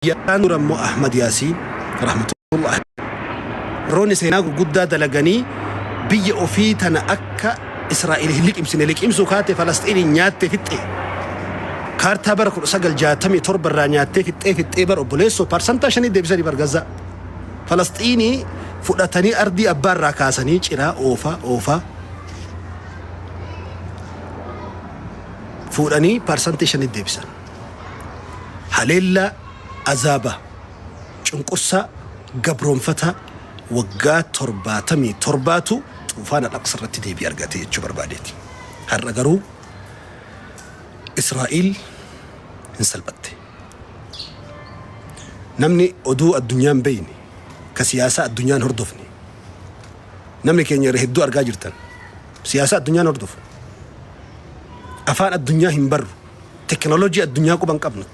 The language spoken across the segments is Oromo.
Guyyaan dura immoo Ahmad Yaasiin rahmatullahi warroonni seenaa gurguddaa dalaganii biyya ofii tana akka Israa'el hin liqimsine liqimsuu kaate Falasxiiniin nyaatte fixxe. Kaartaa bara 1967 irraa nyaattee fixxee fixxee bara obboleessoo parsantaa shanii deebisanii bar Gazzaa. Falasxiinii fudhatanii ardii abbaa irraa kaasanii ciraa oofaa oofaa fuudhanii parsantii shanii deebisan. Haleellaa azaaba, cunqursaa, gabroomfataa waggaa 77tu Xuufaana Al-Aqsa irratti deebii argate jechuu barbaadeeti. Har'a garuu Israa'iil hin salphatte. Namni oduu addunyaa hin beeyne, ka siyaasaa addunyaa hin hordofne, namni keenya irra hedduu argaa jirtan, siyaasaa addunyaa hin hordofu. Afaan addunyaa hin barru. Teknoolojii addunyaa quba hin qabnu.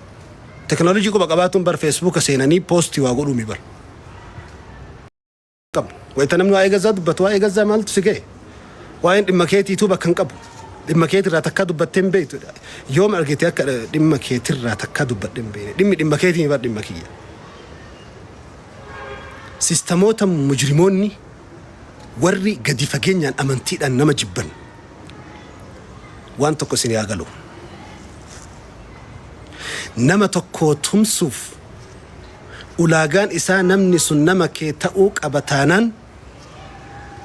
Teknoolojii quba qabaatuun bar feesbuuka seenanii poostii waa godhuumi bar. Qabnu. Wayita namni waa'ee Gazzaa dubbatu waa'ee Gazzaa maaltu si ga'e? Waa'een dhimma keetiituu bakka hin qabu. Dhimma keetirraa takkaa dubbattee hin beektu. Yoom argite akka dhimma keetirraa takkaa dubbadhe hin beekne. Dhimmi dhimma keetii bar dhimma kiyya. Sistamoota mujrimoonni warri gadi fageenyaan amantiidhaan nama jibban Waan tokko isin haa galu. Nama tokko tumsuuf ulaagaan isaa namni sun nama kee ta'uu qaba taanaan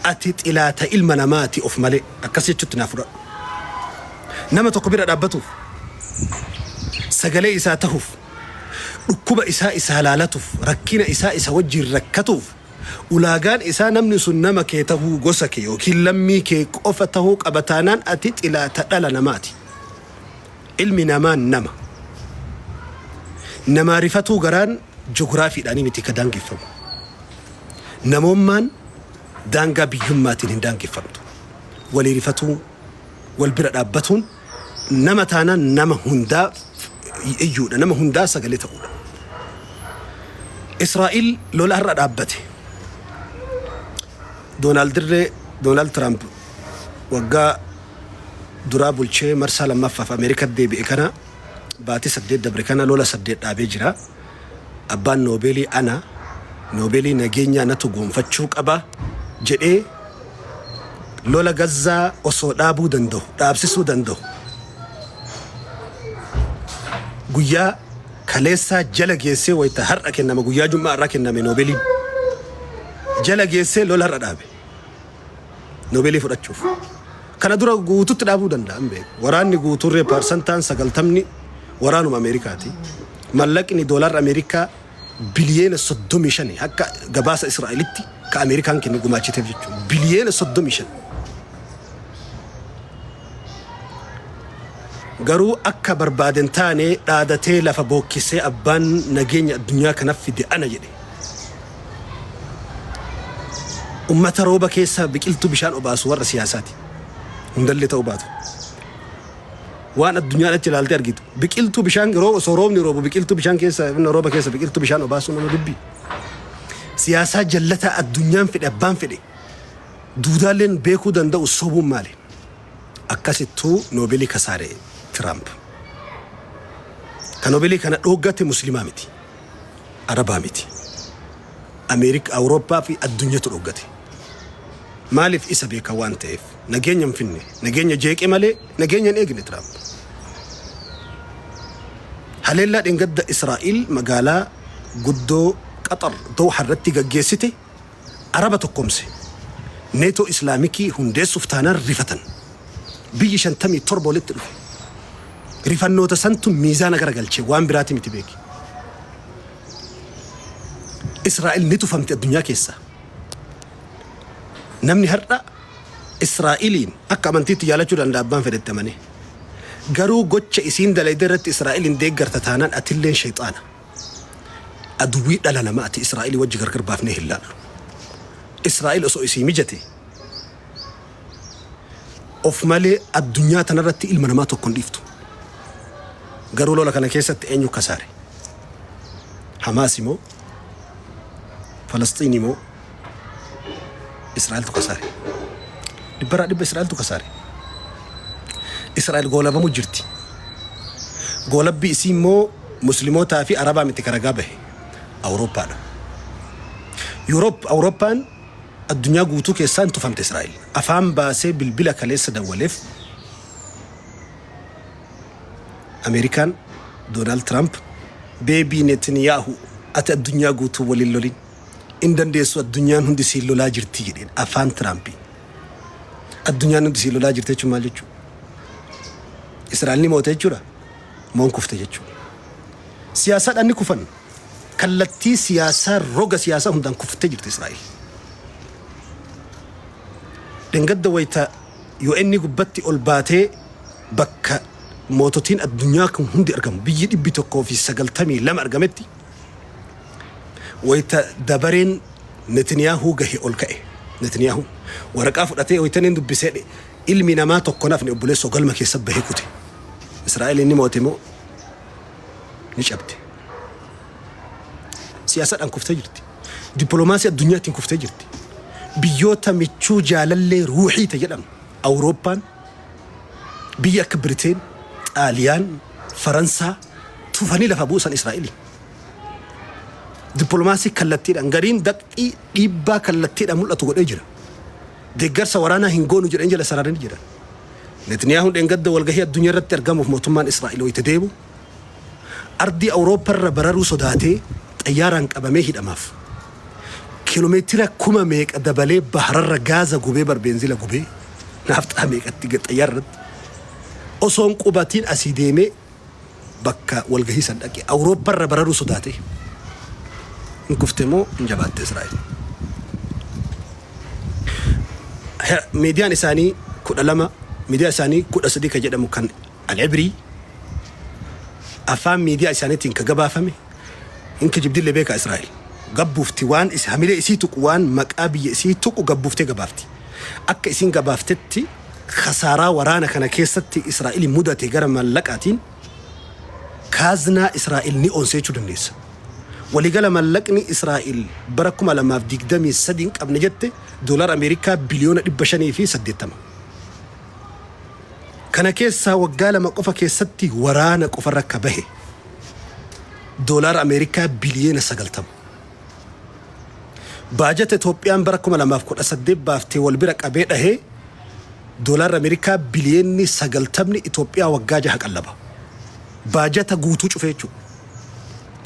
ati xilaata ilma namaati of malee. Akkas jechutti naa fudhadhu. Nama tokko bira dhaabbatuuf, sagalee isaa tahuuf, dhukkuba isaa isaa laalatuuf, rakkina isaa isa wajjin rakkatuuf Ulaagaan isaa namni sun nama kee tahuu, gosa kee yookiin lammii kee qofa tahuu qaba taanaan ati xilaata dhala namaati. Ilmi namaa nama. Namaa rifatuu garaan jograafiidhaanii miti ka daangeffamu. Namoommaan daangaa biyyummaatiin hin daangeffamtu. Walii rifatuu, wal bira dhaabbatuun nama taanaan nama hundaa iyyuudha, nama hundaa sagalee ta'uudha. Israa'il lola har'a dhaabbate. Doonaald Dirree Doonaald Tiraamp waggaa duraa bulchee marsaa lammaffaaf Ameerikaatti deebi'e kana baatii 8 dabre kana lola 8 dhaabee jira. Abbaan Noobeelii ana, Noobeelii nageenyaa natu goonfachuu qaba jedhee lola Gazzaa osoo dhaabuu danda'u, dhaabsisuu danda'u guyyaa kaleessaa jala geessee wayita har'a kennama guyyaa jum'aa har'aa kenname Noobeeliin jala geessee lola har'a dhaabe. Noobeelii fudhachuuf. Kana dura guututti dhaabuu danda'a hin beeku. Waraanni guutuurree paarsantaan 90ni waraanuma Ameerikaati. Mallaqni doolaarri Ameerikaa biliyeena 35 akka gabaasa Israa'elitti ka Ameerikaan kenne gumaachiteef jechuudha. Biliyeena 35. Garuu akka barbaaden taane dhaadatee lafa bookkisee abbaan nageenya addunyaa kanaf fide ana jedhe. Ummata rooba keessa biqiltuu bishaan obaasu warra siyaasaati. Hundallee ta'uu baatu. Waan addunyaan achi ilaaltee argitu. Biqiltuu bishaan rooba osoo roobni roobu biqiltuu bishaan keessa rooba keessa biqiltuu bishaan obaasuu nama dubbii. Siyaasaa jallataa addunyaan fedhe abbaan fedhe duudaaleen beekuu danda'u sobuun maali? Akkasittuu Noobeelii kasaare Tiraamp. Ka Noobeelii kana dhooggate Muslimaa miti. Arabaa miti. Ameerika, Awurooppaa fi addunyatu dhooggate. Maaliif isa beeka waan ta'eef. Nageenya hin finne. Nageenya jeeqe malee nageenya hin eegne Tiraamp. Haleellaa dheengadda Israa'iil magaalaa guddoo Qaxar Dooha irratti gaggeessite Araba tokkoomse. Neetoo Islaamikii hundeessuuf taanaan rifatan. Biyyi 57 walitti dhufe. Rifannoota santu miizaana garagalche waan biraati miti beeki. Israa'el ni tufamti addunyaa keessaa. Namni har'a Israa'eliin akka amantiitti jaalachuu danda'a abbaan fedhetti amanee. Garuu gocha isiin dalayde irratti Israa'eliin deeggarta taanaan atilleen shayxaana. Aduwwii dhala namaati Israa'elii wajji gargar baafnee hin laallu. Israa'el osoo isii mijate of malee addunyaa tanarratti ilma namaa tokko hin dhiiftu. Garuu lola kana keessatti eenyu kasaare? Hamaasi moo? Falasxiinii moo? Israa'eltu kasaare. Dhibbarraa dhibba Israa'eltu kasaare. Israa'el goolabamu jirti. Goolabbii isii immoo Muslimootaa fi Arabaa miti ka ragaa bahe. Awurooppaadha. Yuuroop Awurooppaan addunyaa guutuu keessaa hin tufamte Israa'el. Afaan baasee bilbila kaleessa dawwaleef Ameerikaan Doonaald Tiraamp beebii Netaniyaahu ati addunyaa guutuu waliin lolin in dandeessu addunyaan hundi siin lolaa jirti jedheen afaan Tiraampiin. Addunyaan hundi siin lolaa jirti jechuun maal jechuudha? Israa'el ni moote jechuudha? Moon kufte jechuudha. Siyaasaadhaan ni kufan. Kallattii siyaasaa roga siyaasaa hundaan kuftee jirti Israa'el. Dhengadda wayita UN gubbatti ol baatee bakka moototiin addunyaa kun hundi argamu biyyi 192 argametti wayita dabareen Netaniyaahuu gahe ol ka'e. Netaniyaahuu waraqaa fudhatee wayita inni dubbisee ilmi namaa tokko nafni obboleessoo galma keessa bahee kute. Israa'el inni moote moo ni cabde. Siyaasaadhaan kuftee jirti. Dippiloomaasii addunyaatiin kuftee jirti. Biyyoota michuu jaalallee ruuxii ta jedhamu Awurooppaan biyya akka Biriteen, Xaaliyaan, Faransaa tufanii lafa buusan Israa'eliin. Dippiloomaasii kallattiidhaan gariin daqxii dhiibbaa kallattiidhaan mul'atu godhee jira. Deeggarsa waraanaa hin goonu jedhanii jala sararanii jiran. Netaniyaahuun dheengadda walgahii addunyaa irratti argamuuf mootummaan Israa'el wayita deemu ardii Awurooppaa irra bararuu sodaatee xayyaaraan qabamee hidhamaaf. Kiiloomeetira kuma meeqa dabalee bahararra gaaza gubee bar beenzila gubee naafxaa meeqatti xayyaara irratti osoo hin qubatiin asii deemee bakka walgahii san dhaqe Awurooppaa irra bararuu sodaatee. Hin kufte moo hin jabaatte Israa'el? Miidiyaan isaanii 12 miidiyaa isaanii 13 ka jedhamu kan Al-Ibrii afaan miidiyaa isaaniitiin ka gabaafame hin kijibdillee beekaa Israa'el. Gabbuufti waan hamilee isii tuqu waan maqaa biyya isii tuqu gabbuuftee gabaafti. Akka isiin gabaaftetti khasaaraa waraana kana keessatti Israa'el mudate gara mallaqaatiin kaaznaa Israa'el ni onse jechuu dandeessa. Waliigala mallaqni Israa'el bara 2023 hin qabne jette doolara Ameerikaa biliyoona 580. Kana keessaa waggaa 2 qofa keessatti waraana qofarra akka bahe doolaara Ameerikaa biliyoona 90. Baajata Itoophiyaan bara 2018 baaftee wal bira qabee dhahee doolaarri Ameerikaa biliyoonni 90 Itoophiyaa waggaa jaha qallaba. Baajata guutuu cufee jechuudha.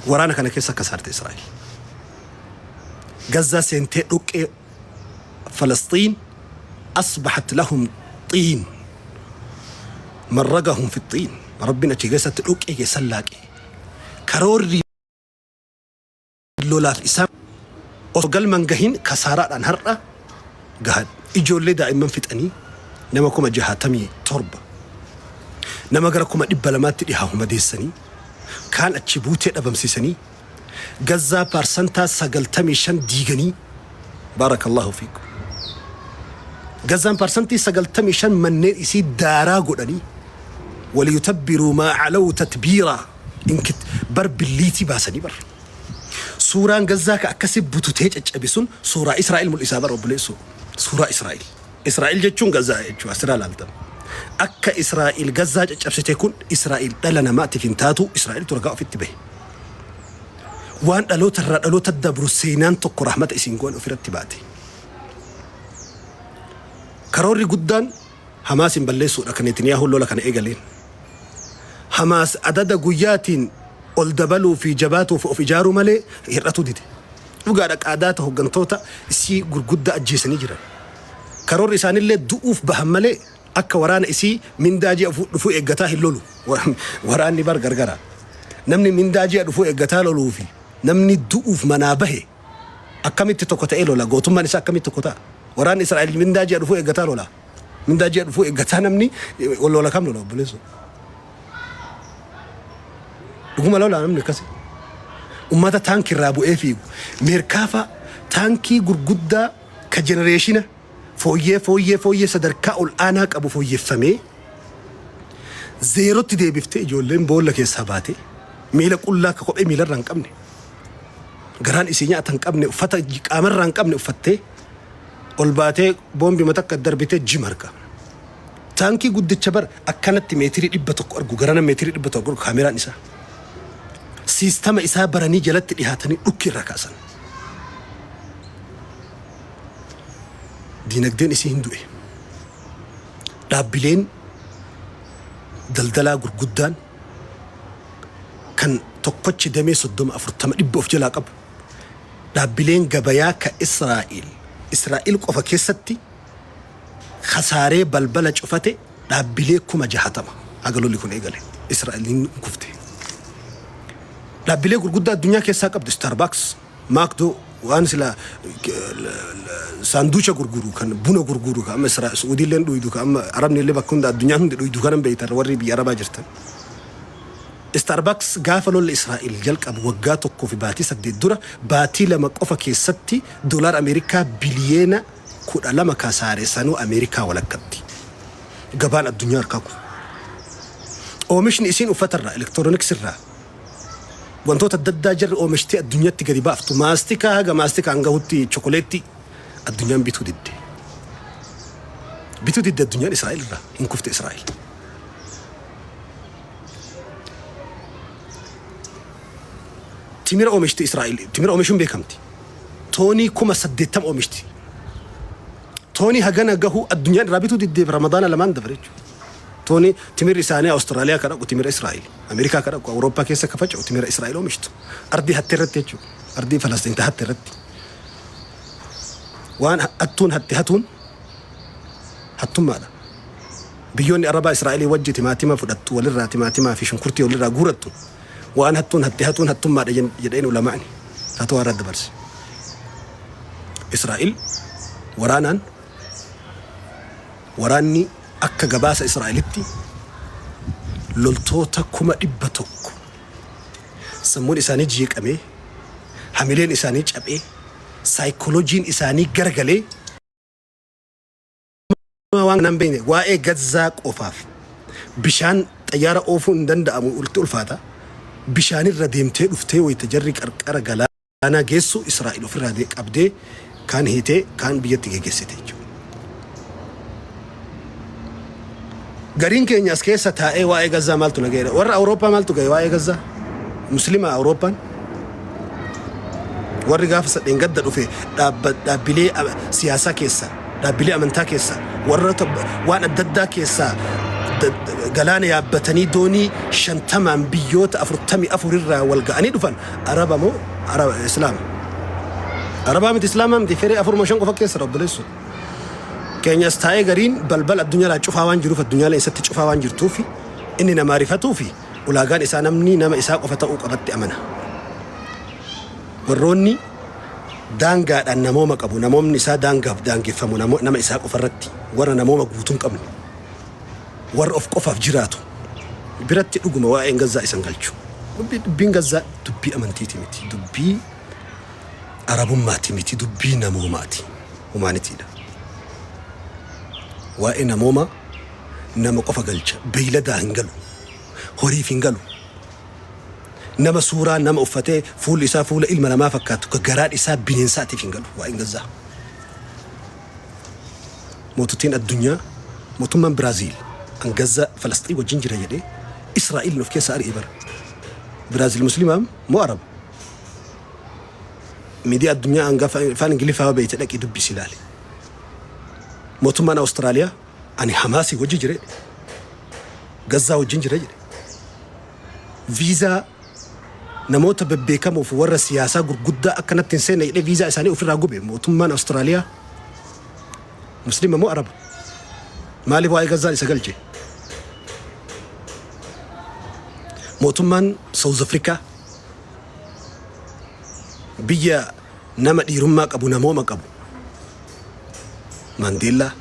Waraana kana keessa akka saarte Israa'el. Gazzaa seentee dhoqqee Falasxiin asbahat lahum xiin marragahum fi xiin Rabbiin achi keessatti dhoqqee keessan laaqee karoorri lolaaf isaan osoo galman gahin kasaaraadhaan har'a gahan. Ijoollee daa'imman fixanii nama 67,000 nama gara 200,000tti dhihaahu madeessanii kaan achi buutee dhabamsiisanii Gazzaa paarsantaa 95 diiganii baarakallahu fiikum. Gazzaan paarsantii 95 manneen isii daaraa godhanii waliyutabbiruu maa calaw tatbiiraa inkit bar billiitii baasanii bar. Suuraan Gazzaa ka akkasi bututee caccabe sun suuraa Israa'el mul'isaa bar obboleessoo. Suuraa Israa'el. Israa'el jechuun Gazzaa jechuudha asirraa laaltan. Akka Israa'el Gazzaa caccabsite kun Israa'el dhala namaatiif hin taatu Israa'eltu ragaa ofitti bahe. Waan dhaloota irraa dhaloota dabru seenaan tokko rahmata isin goone ofirratti baate. Karoorri guddaan Hamaasin balleessuudha kan Netaniyaahuun lola kana eegaleen. Hamaas adada guyyaatiin ol dabaluu fi jabaatuuf of ijaaruu malee hir'atuu dide. Dhugaadha qaadaata hoggantoota isii gurguddaa ajjeesanii jiran. Karoorri isaanillee du'uuf bahan malee akka waraana isii mindaa ji'a dhufuu eeggataa hin lolu. Waraanni bar gargara. Namni mindaa ji'a dhufuu eeggataa loluu fi namni du'uuf manaa bahe akkamitti tokko ta'ee lola? Gootummaan isaa akkamitti tokko ta'a? Waraanni Israa'el mindaa ji'a dhufuu eeggataa lola. Mindaa ji'a dhufuu eeggataa namni lola kam lola obboleessoo? Dhuguma lola namni akkasi. Ummata taankii irraa bu'ee fiigu. Meerkaafaa taankii gurguddaa ka jenereeshina fooyyee fooyyee fooyyee sadarkaa ol aanaa qabu fooyyeffamee zeerotti deebiftee ijoolleen boolla keessaa baatee miila qullaa ka kophee miilarraa hin qabne garaan isii nyaata hin qabne uffata qaamarraa hin qabne uffattee ol baatee boombi matakka darbitee jim harka. Taankii guddicha bar akkanatti meetirii 100 argu garana meetirii 100 argu kaameraan isaa. Siistama isaa baranii jalatti dhihaatanii dhukki irraa kaasan. Diinagdeen isii hin du'e. Dhaabbileen daldalaa gurguddaan kan tokkochi damee 30, 40, 100 of jalaa qabu. Dhaabbileen gabayaa ka Israa'el, Israa'el qofa keessatti kasaaree balbala cufate dhaabbilee 60,000 haga lolli kun eegale Israa'el hin kufte. Dhaabbilee gurguddaa addunyaa keessaa qabdu Starbucks, Macdo waan sila saanduucha gurguru kan buna gurguru kan amma Su'uudiilleen dhuydu kan amma Arabni illee bakka hunda addunyaan hundi dhuydu kanan beektan warri biyya Arabaa jirtan. Starbucks gaafa lolli Israa'el jalqabu waggaa 1 fi baatii 8 dura baatii 2 qofa keessatti doolaara Ameerikaa biliyeena 12 kasaare sanuu Ameerikaa walakkatti. Gabaan addunyaa harkaa kufe. Oomishni isiin uffatarraa, elektirooniksirraa, wantoota adda addaa jarri oomishtee addunyatti gadi baaftu maastikaa haga maastikaan gahutti chokoleettii addunyaan bituu didde. Bituu didde addunyaan Israa'el irraa hin kufte Israa'el. Timira oomishti Israa'el timira oomishuun beekamti. Toonii 80,000 oomishti. Toonii hagana gahu addunyaan irraa bituu diddeef Ramadaana lamaan dabre jechuudha. Toonii timirri isaanii Awustiraaliyaa ka dhaqu timira Israa'el, Ameerikaa ka dhaqu, Awurooppaa keessa ka faca'u timira Israa'el oomishtu. Ardii hatte irratti jechuudha. Ardii Falastiin ta hatte irratti. Waan hattuun hatte hatuun hattummaadha. Biyyoonni Arabaa Israa'elii wajji timaatima fudhattu walirraa timaatimaa fi shunkurtii walirraa guurattu waan hattuun hatte hatuun hattummaadha jedheen ulamaa'ni fatwaa irra dabarse. Israa'el waraanaan waraanni akka gabaasa Israa'elitti loltoota 100,000 sammuun isaanii jeeqamee hamileen isaanii caphee saayikolojiin isaanii garagalee waan kana hin beekne waa'ee Gazzaa qofaaf bishaan xayyaara oofuun hin danda'amu itti ulfaata. Bishaanirra deemtee dhuftee wayita jarri qarqara galaanaa geessu Israa'el ofirraa qabdee kaan hiitee kaan biyyatti geggeessite jechuudha. Gariin keenya as keessa taa'ee waa'ee Gazzaa maaltu na ga'eedha. Warra Awurooppaa maaltu ga'e waa'ee Gazzaa? Muslima Awurooppaan? Warri gaafa sadheen gadda dhufe dhaabbilee siyaasaa keessa, dhaabbilee amantaa keessa, warroota waan adda addaa keessaa galaana yaabbatanii doonii 50n biyyoota 44 irraa wal ga'anii dhufan Araba moo Araba Islaama? Arabaa miti Islaamaa miti feree afur moo shan qofa keessa obboleessu. Keenyas taa'ee gariin balbala addunyaa cufaa waan jiruuf addunyaalee isatti cufaa waan jirtuuf inni namaa rifatuu fi ulaagaan isaa namni nama isaa qofa ta'uu qabatti amana. Warroonni daangaadhaan namooma qabu namoomni isaa daangaaf daangeffamu nama isaa qofa irratti warra namooma guutuu hin qabne warra of qofaaf jiraatu biratti dhuguma waa'een Gazzaa isan galchu. Dubbiin Gazzaa dubbii amantiiti miti dubbii Arabummaati miti dubbii namoomaati. Humanity dha. Waa'ee namoomaa nama qofa galcha. Beeyladaa hin galu. Horiif hin galu. Nama suuraa nama uffatee fuulli isaa fuula ilma namaa fakkaatu ka garaan isaa bineensaatiif hin galu waa'een Gazzaa. Moototiin addunyaa mootummaan Biraaziil an Gazzaa Falasxiin wajjin jira jedhee Israa'eliin of keessaa ari'e bara. Biraaziil Muslimaa moo Araba? Miidiyaa addunyaa hangafa afaan Ingiliffaa beekte dhaqii dubbisi ilaali. Mootummaan Awustiraaliyaa ani Hamaasii wajji jire Gazzaa wajjin jira jedhe. Viizaa namoota bebbeekamoo fi warra siyaasaa gurguddaa akkanatti hin seenne jedhee viizaa isaanii ofirraa gube mootummaan Awustiraaliyaa. Muslima moo Araba? Maaliif waa'ee Gazzaan isa galche? Mootummaan South Africa Biyya nama dhiirummaa qabu namooma qabu Maandeellaa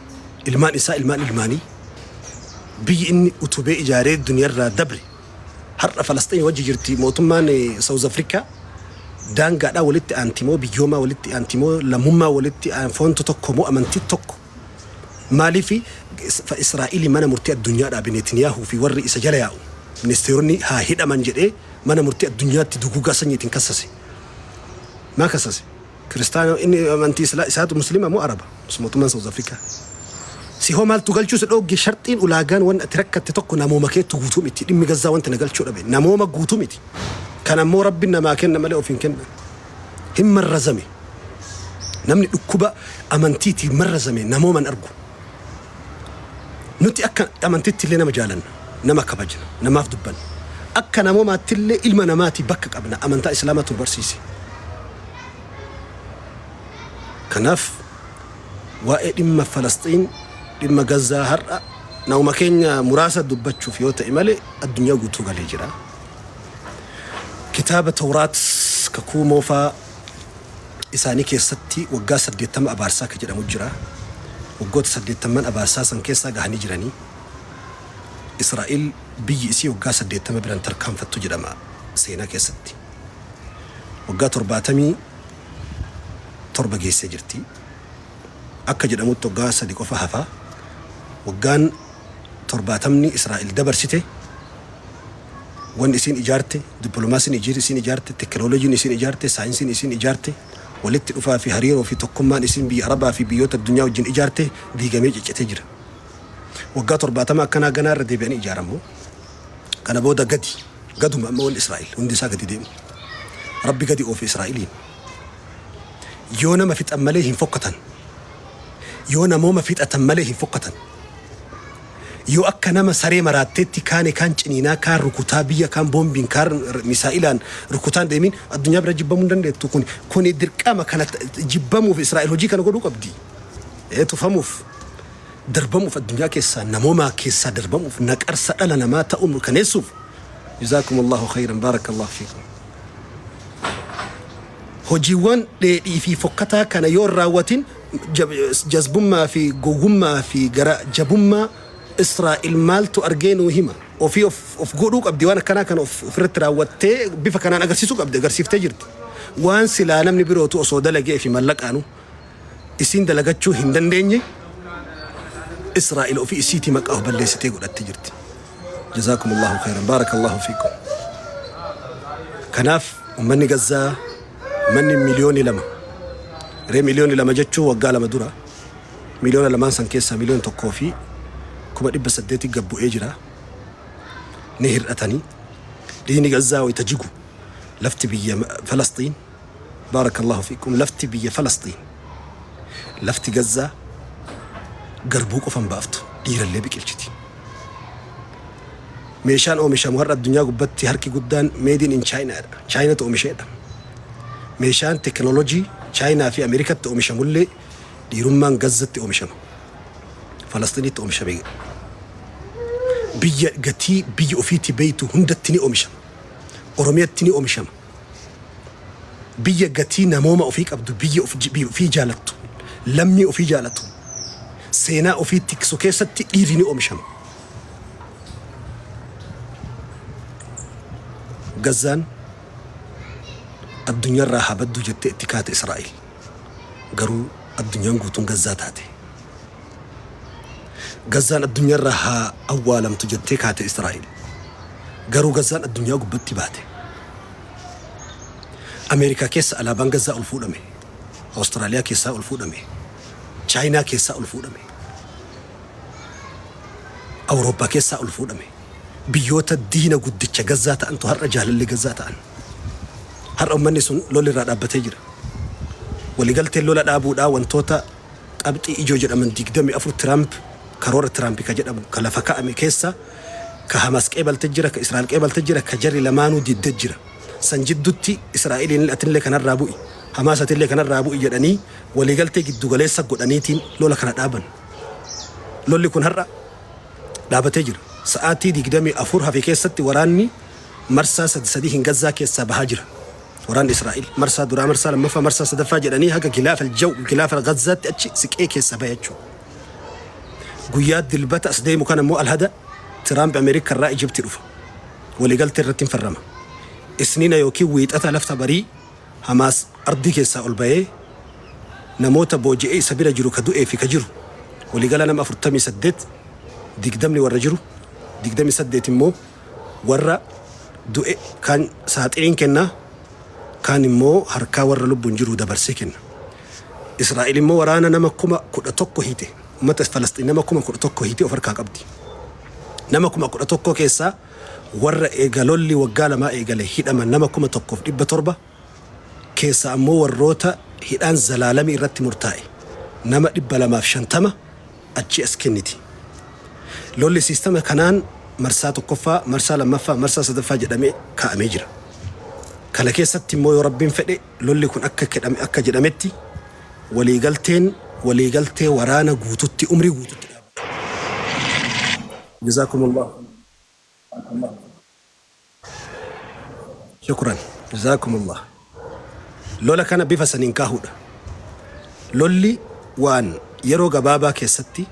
ilmaan isaa ilmaan ilmaanii biyyi inni utubee ijaaree duniyarraa dabre har'a Falasxiin wajji jirti mootummaan South Africa daangaadhaa walitti aantimoo biyyoomaa walitti aantimoo lammummaa walitti foontu tokko moo amantii tokko Maaliif Israa'ili mana murtii addunyaa dhaabe Netanyaahuu fi warri isa jala yaa'u ministeeronni haa hidhaman jedhee mana murtii addunyaatti duguugaa sanyiitiin kassase. Maa kassase? Kiristaana inni amantii isaatu muslima moo Araba? Mootummaan South Africa. Si hoo maaltu galchuu si dhoogge sharxiin ulaagaan wanni ati rakkatte tokko namooma keettu guutuu miti. Dhimmi Gazzaa wanti na galchuu dhabe namooma guutuu miti. Kan ammoo Rabbi namaa kenna malee of hin kennan. Hin marrazame. Namni dhukkuba amantiitiin marrazame namooma hin argu. Nuti akka amantitti illee nama jaalanna, nama kabajna, namaaf dubbanna. Akka namoomaatti illee ilma namaatii bakka qabna amantaa Islaamaatu nu barsiise. Kanaaf waa'ee dhimma Falasxiin, dhimma Gazzaa har'a namuma keenya muraasa dubbachuuf yoo ta'e malee addunyaa guutuu galee jira. Kitaaba Tawraat kakuu moofaa isaanii keessatti waggaa 80 abaarsaa ka jedhamu jira. Waggoota saddeettamman abaarsaa san keessaa gahanii jiranii. Israa'el biyyi isii waggaa 80 biran tarkaanfattu jedhama seenaa keessatti. Waggaa 77 geessee jirti. Akka jedhamutti waggaa 3 qofa hafa. Waggaan torbaatamni Israa'el dabarsite wanni isiin ijaarte, dippiloomaasiin isiin ijaarte, tekinooloojiin isiin ijaarte, saayinsiin isiin ijaarte, walitti dhufaa fi hariiroo fi tokkummaan isiin biyya Arabaa fi biyyoota addunyaa wajjin ijaarte diigamee ciccitee jira. Waggaa 70 akkanaa ganaa irra deebi'anii ijaaramu. Kana booda gadi, gaduma amma wanni Israa'el hundi isaa gadi deema. Rabbi gadi oofe Israa'eliin. Yoo nama fixan malee hin fokkatan. Yoo namooma fixatan malee hin fokkatan. Yoo akka nama saree maraatteetti kaane kaan ciniinaa kaan rukutaa biyya kaan boombiin kaan misaa'ilaan rukutaan deemiin addunyaa bira jibbamuu hin dandeettu. Kuni kuni dirqama kana jibbamuuf Israa'el hojii kana godhuu qabdi. Ee tufamuuf darbamuuf addunyaa keessaa namoomaa keessaa darbamuuf naqarsa dhala namaa ta'uu mirkaneessuuf. Jazaakumullahu khayran baarakallahu fiikum. Hojiiwwan dheedhii fi fokkataa kana yoo hin raawwatin jazbummaa fi gowwummaa fi gara jabummaa Israa'el maaltu argee nuu hima. Ofii of, of godhuu qabdi waan akkanaa kana of ofirratti raawwattee bifa kanaan agarsiisuu qabdi agarsiiftee jirti. Waan silaa namni birootu osoo dalagee fi mallaqaanu isiin dalagachuu hin dandeenye Israa'el ofii isiitii maqaa of balleessitee godhattee jirti. Jazaakumullahu khayran baarakallahu fiikum. Kanaaf ummanni Gazzaa manni 2 miliyoonii ree 2 miliyoonii jechuun waggaa 2 dura 2 miliyoona san keessaa 1,800,000 gad bu'ee jira. Ni hir'atanii. Dhiigni Gazzaa wayita jigu lafti biyya Falasxiin baarakallahu fiikum lafti biyya Falasxiin lafti Gazzaa garbuu qofan baaftu dhiirallee biqilchiti. Meeshaan oomishamu har'a addunyaa gubbatti harki guddaan made in China dha. Chaayinatu oomisheedha. Meeshaan teknoolojii Chaayinaa fi Ameerikatti oomishamullee dhiirummaan Gazzatti oomishama. Falasxiinitti oomishame. Biyya gatii biyya ofiitti beeytu hundatti ni oomishama. Oromiyatti ni oomishama. Biyya gatii namooma ofii qabdu, biyya ofii jaalattu, lammii ofii jaalatu, seenaa ofii tiksu keessatti dhiirri ni oomishama. Gazzaan addunyaarraa haa baddu jettee itti kaate Israa'el. Garuu addunyaan guutuun Gazzaa taate. Gazzaan addunyaarraa haa awwaalamtu jettee kaate Israa'el. Garuu Gazzaan addunyaa gubbatti baate. Ameerikaa keessa alaabaan Gazzaa ol fuudhame. Awustiraaliyaa keessaa ol fuudhame. Chaayinaa keessaa ol fuudhame. Awurooppaa keessaa ol fuudhame. Biyyoota diina guddicha Gazzaa ta'antu har'a jaalallee Gazzaa ta'an. Har'a uummanni sun lolli irraa dhaabbatee jira. Waliigalteen lola dhaabuudhaa wantoota qabxii ijoo jedhaman 24 Tiraamp karoora Tiraamp ka jedhamu ka lafa kaa'ame keessa ka Hamas qeebalte jira, ka Israa'el qeebalte jira, ka jarri lamaanuu didde jira. San jidduutti Israa'eliin atillee kanarraa bu'i, Hamaas atillee kanarraa bu'i jedhanii waliigaltee giddugaleessa godhaniitiin lola kana dhaaban. Lolli kun har'a dhaabatee jira. Sa'aatii 24 hafe keessatti waraanni marsaa sadi sadii hin Gazzaa keessaa bahaa jira. Waraanni Israa'el marsaa duraa, marsaa lammaffaa, marsaa sadaffaa jedhanii haga Gilaafa Aljaw, Gilaafa Gazzaatti achi siqee keessaa bahe jechuudha. Guyyaa Dilbata as deemu kana immoo Alhada Tiraamp Ameerika irraa Ijipti dhufa. Waliigaltee irratti hin farrama. Isniina yookiin Wiixata lafta barii Hamaas ardii keessaa ol bahee namoota booji'ee isa bira jiru ka du'ee fi ka jiru waliigala nama 48, 20 warra jiru, 28 immoo warra du'e kaan saaxiniin kenna kaan immoo harkaa warra lubbuun jiru dabarsee kenna. Israa'el immoo waraana nama 11,000 hiite. Uummata Falasxiin nama 11,000 hiite of harkaa qabdi. Nama 11,000 keessaa warra eega lolli waggaa lamaa eegale hidhaman nama 1,700 keessaa ammoo warroota hidhaan zalaalamii irratti murtaa'e nama 250 achii as kenniti. Lolli siistama kanaan marsaa tokkoffaa, marsaa lammaffaa, marsaa sadaffaa jedhamee kaa'amee jira. Kana keessatti immoo yoo Rabbiin fedhe lolli kun akka akka jedhametti waliigalteen waliigaltee waraana guututti umrii guututti dhaabbata. Jazakumullahu Shukran. Jazakumullah. Lola kana bifa saniin kaahuudha. Lolli waan yeroo gabaabaa keessatti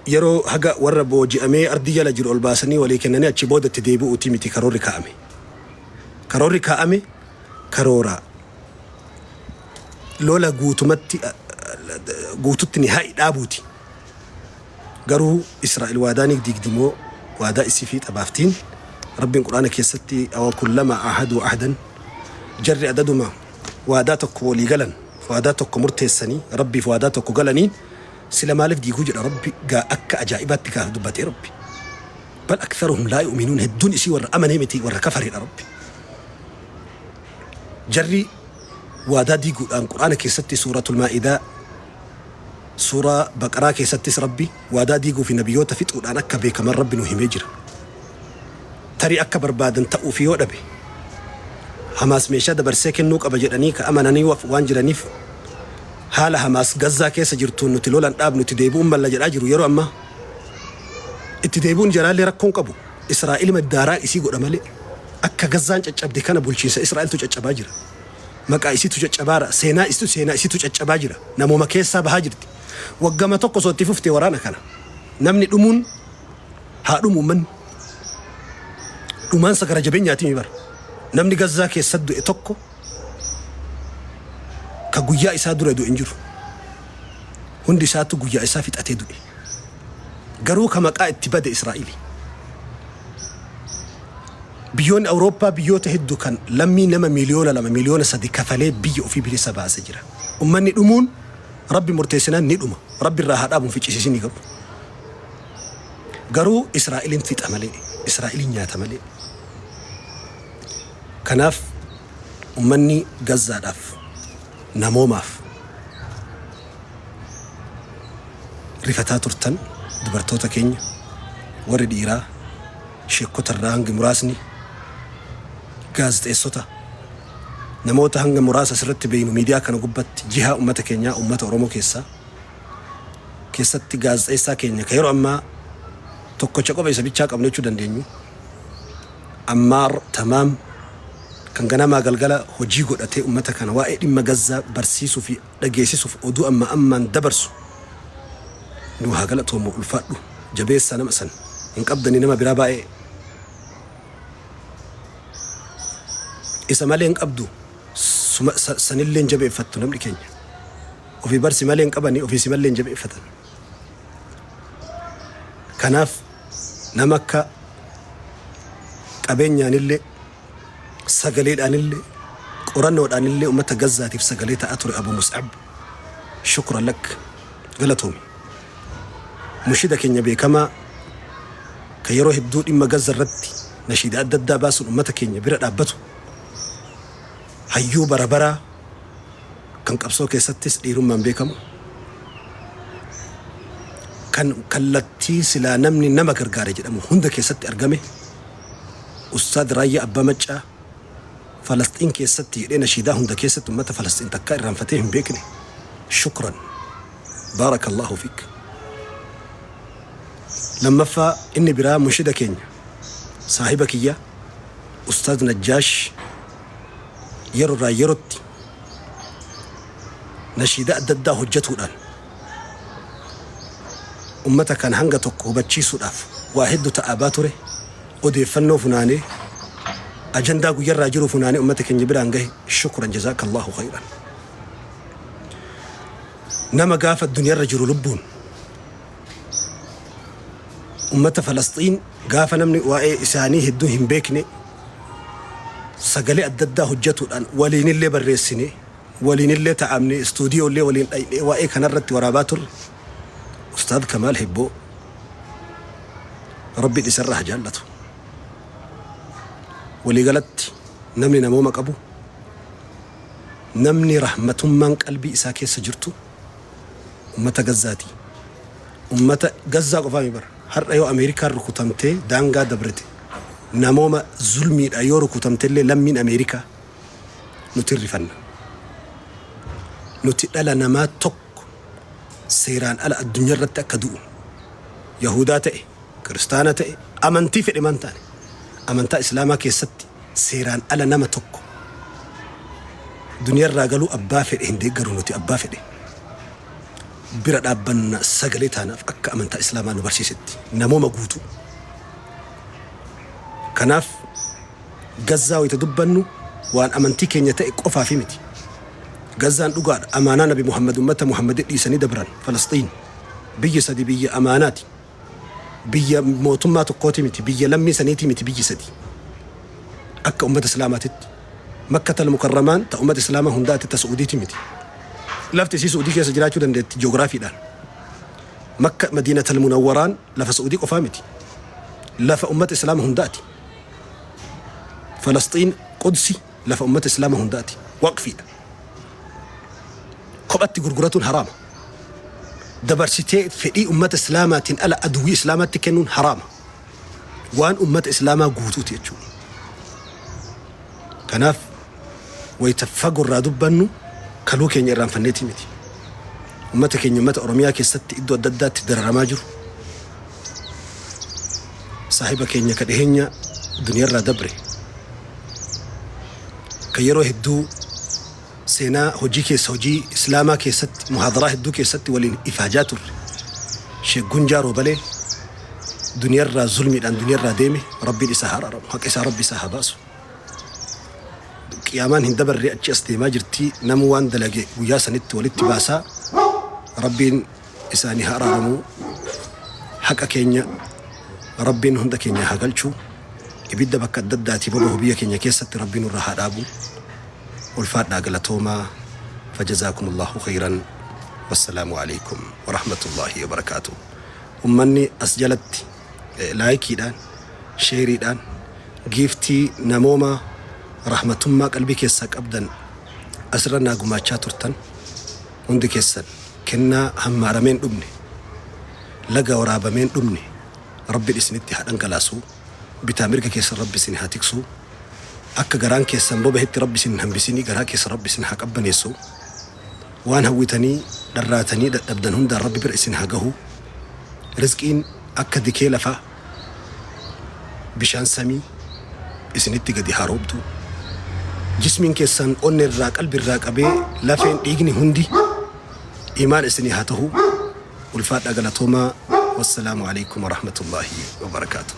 yeroo haga warra booji'amee ardii jala jiru ol baasanii walii kennanii achi booda itti deebi'uuti miti karoorri kaa'ame. Karoorri kaa'ame karoora lola guutumatti guututti nihaa'i dhaabuuti. Garuu Israa'el waadaa ni diigdi moo waadaa isii fiixa baaftiin? Rabbiin Qur'aana keessatti awa kullamaa aahaduu ahdan jarri adaduma waadaa tokko walii galan waadaa tokko murteessanii Rabbiif waadaa tokko galaniin sila maaliif diiguu jedha Rabbi gaa akka ajaa'ibaatti gaaf dubbatee Rabbi bal aktharuhum laa yu'minuun hedduun isii warra amanee miti warra kafareedha Rabbi jarri waadaa diiguudhaan Qur'aana keessatti suuratul maa'idaa Suuraa Baqaraa keessattis Rabbi waadaa diiguu fi nabiyyoota fixuudhaan akka beekaman Rabbi nuu himee jira. Tarii akka barbaadan ta'uufii yoo dhabe, Hamaas meeshaa dabarsee kennuu qaba jedhanii ka amananii waan jiraniif haala Hamaas Gazzaa keessa jirtuun nuti lola hin dhaabnu itti deebi'uun malla jedhaa jiru yeroo ammaa. Itti deebi'uun jaraallee rakkoo hin qabu. Israa'ilima daaraa isii godha malee. Akka Gazzaan caccabde kana bulchiinsa Israa'eltu caccabaa jira. Maqaa isiitu caccabaara, seenaa isitu seenaa isiitu caccabaa jira. Namooma keessaa bahaa jirti. Waggama tokko osoo itti fuftee waraana kana. Namni dhumuun haa dhumu ummanni. Dhumaansa gara jabeenyaati mi bara. Namni Gazzaa keessa du'e tokko ka guyyaa isaa dura du'e hin jiru. Hundi isaatu guyyaa isaa fixatee du'e. Garuu ka maqaa itti bade Israa'ili. Biyyoonni Awurooppaa biyyoota heddu kan lammii nama 2,000,000 3,000,000 kafalee biyya ofii bilisa baase jira. Ummanni dhumuun Rabbi murteessinaan ni dhuma. Rabbi irraa haa dhaabu hin ficcisiisinii garuu. Garuu Israa'eliin fixa malee. Israa'eliin nyaata malee. Kanaaf ummanni Gazzaadhaaf namoomaaf rifataa turtan dubartoota keenya warri dhiiraa sheekkota irraa hangi muraasni, gaazexeessota, namoota hanga muraasa asirratti beeynu miidiyaa kana gubbatti jihaa ummata keenyaa ummata Oromoo keessaa keessatti gaazexeessaa keenya ka yeroo ammaa tokkocha qofa isa bichaa qabnu jechuu dandeenyu Ammaar Tamaam kan ganamaa galgala hojii godhatee ummata kana waa'ee dhimma Gazzaa barsiisuu fi dhageessisuuf oduu amma ammaan dabarsu nuu haa galatoomu ulfaadhu jabeessaa nama san hin qabdanii nama biraa baay'ee isa malee hin qabdu suma sanillee hin jabeeffattu namni keenya ofii barsi malee hin qabanii ofii si malee hin jabeeffatan kanaaf nama akka qabeenyaanillee Sagaleedhaanillee, qorannoodhaanillee ummata Gazzaatiif sagalee ta'aa ture Abu Mus'ab. Shukran lak. Galatoomi. Munshida keenya beekamaa kan yeroo hedduu dhimma Gazza irratti nashiida adda addaa baasuun ummata keenya bira dhaabbatu, hayyuu bara baraa kan qabsoo keessattis dhiirummaan beekamu, kan kallattii silaa namni nama gargaare jedhamu hunda keessatti argame, Ustaad Raayyaa Abbaa Maccaa Falasxiin keessatti jedhee nashiidaa hunda keessatti ummata Falasxiin takkaa irraanfatee hin beekne. Shukran. Baarakallaahu fiik. Lammaffaa inni biraa munshida keenya saahiba kiyya Ustaaz Najjaash yerorraa yerotti nashiidaa adda addaa hojjatuudhaan ummata kana hanga tokko hubachiisuudhaaf waa heddu ta'aabaa ture, odeeffannoo funaanee, ajandaa guyyarraa jiru funaanee ummata keenya biraan gahe, shukran jazaakallaahu khayran. Nama gaafa addunyaarra jiru lubbuun ummata Falasxiin gaafa namni waa'ee isaanii hedduu hin beekne sagalee adda addaa hojjetuudhaan waliinillee barreessine waliinillee ta'amne istuudiyoollee waliin dhaqnee waa'ee kanarratti waraabaa turre Ustaad Kamaal Hibboo. Rabbiin isarraa haa jaallatu. Waliigalatti namni namooma qabu, namni rahmatummaan qalbii isaa keessa jirtu ummata Gazzaati. Ummata Gazzaa qofaa mi bara. Har'a yoo Ameerikaan rukutamtee daangaa dabrete namooma zulmiidha yoo rukutamtellee lammiin Ameerikaa nuti rifanna. Nuti dhala namaa tokko seeraan ala addunyaa irratti akka du'u Yahudaa ta'e, Kiristaana ta'e, amantii fedhe maan taane, amantaa Islaamaa keessatti seeraan ala nama tokko duniyaarraa galuu abbaa fedhe hin deeggaru. Nuti abbaa fedhe bira dhaabbanna, sagalee taanaaf akka amantaa Islaamaa nu barsiisetti namooma guutuu. Kanaaf Gazzaa wayita dubbannu waan amantii keenya ta'e qofaafi miti. Gazzaan dhugaadha. Amaanaa Nabi Muhammad ummata Muhammad dhiisanii dabran Falasxiin. Biyyi sadi biyya amaanaati. Biyya mootummaa tokkooti miti. Biyya lammii saniitii miti biyyi sadi. Akka ummata Islaamaatitti. Makkatal Mukarramaan ta ummata Islaamaa hundaati, ta Su'uudiiti miti. Lafti isii Su'uudii keessa jiraachuu dandeetti ji'oogiraafiidhaan. Makka Madiinatal Munawwaraan lafa Su'uudii qofaa miti. Lafa ummata Islaama hundaati. Falasxiin Qudsi lafa ummata Islaama hundaati. Waqfiidha. Kophatti gurguratuun haraama. Dabarsitee fedhii ummata Islaamaatiin ala aduwwii Islaamaatti kennuun haraama. Waan ummata Islaamaa guutuuti jechuudha. Kanaaf wayita fagorraa dubbannu kaluu keenya irraanfanneetii miti. Ummata keenya, ummata Oromiyaa keessatti iddoo adda addaatti dararamaa jiru. Saahiba keenya ka dhiheenya duniyaarraa dabre, ka yeroo hedduu seenaa hojii keessa, hojii Islaamaa keessatti, muhaadaraa hedduu keessatti waliin ifaajaa turre, Sheek Gunjaa Roobalee, duniyarraa zulmiidhaan duniyarraa deeme. Rabbiin isaa haa araaramu, haqa isaa Rabbi isaa haa baasu. Qiyaamaan hin dabarre, achi as deemaa jirti. Namu waan dalage guyyaa sanitti walitti baasaa. Rabbiin isaanii haa araaramu. Haqa keenya Rabbiin hunda keenya haa galchu. Ibidda bakka adda addaatii bobahu biyya keenya keessatti Rabbiin nurraa haa dhaabu. Ulfaadhaa, galatoomaa. فجزاكم الله خيرا والسلام عليكم ورحمة الله وبركاته. Ummanni as jalatti likeiidhaan, shareiidhaan, giftii namooma rahmatummaa qalbii keessaa qabdan asirra naa gumaachaa turtan hundi keessan, kennaa hammaarameen dhumne, laga waraabameen dhumne Rabbiin isinitti haa dhangalaasu. Bitaa mirga keessan Rabbi isin haa tiksu. Akka garaan keessan bobahetti Rabbi isin hin hambisinii, garaa keessan Rabbi isin haa qabbaneessu. Waan hawwitanii dharraatanii dadhabdan hundaan Rabbi bira isin haa gahu. Rizqiin akka dikee lafaa, bishaan samii isinitti gadi haa roobdu. Jismiin keessan onne irraa, qalbi irraa qabee lafeen, dhiigni hundi imaan isinii haa tahu. Ulfaadhaa, galatoomaa. Wassalaamu alaikum warahmatullaahi wabarakaatu.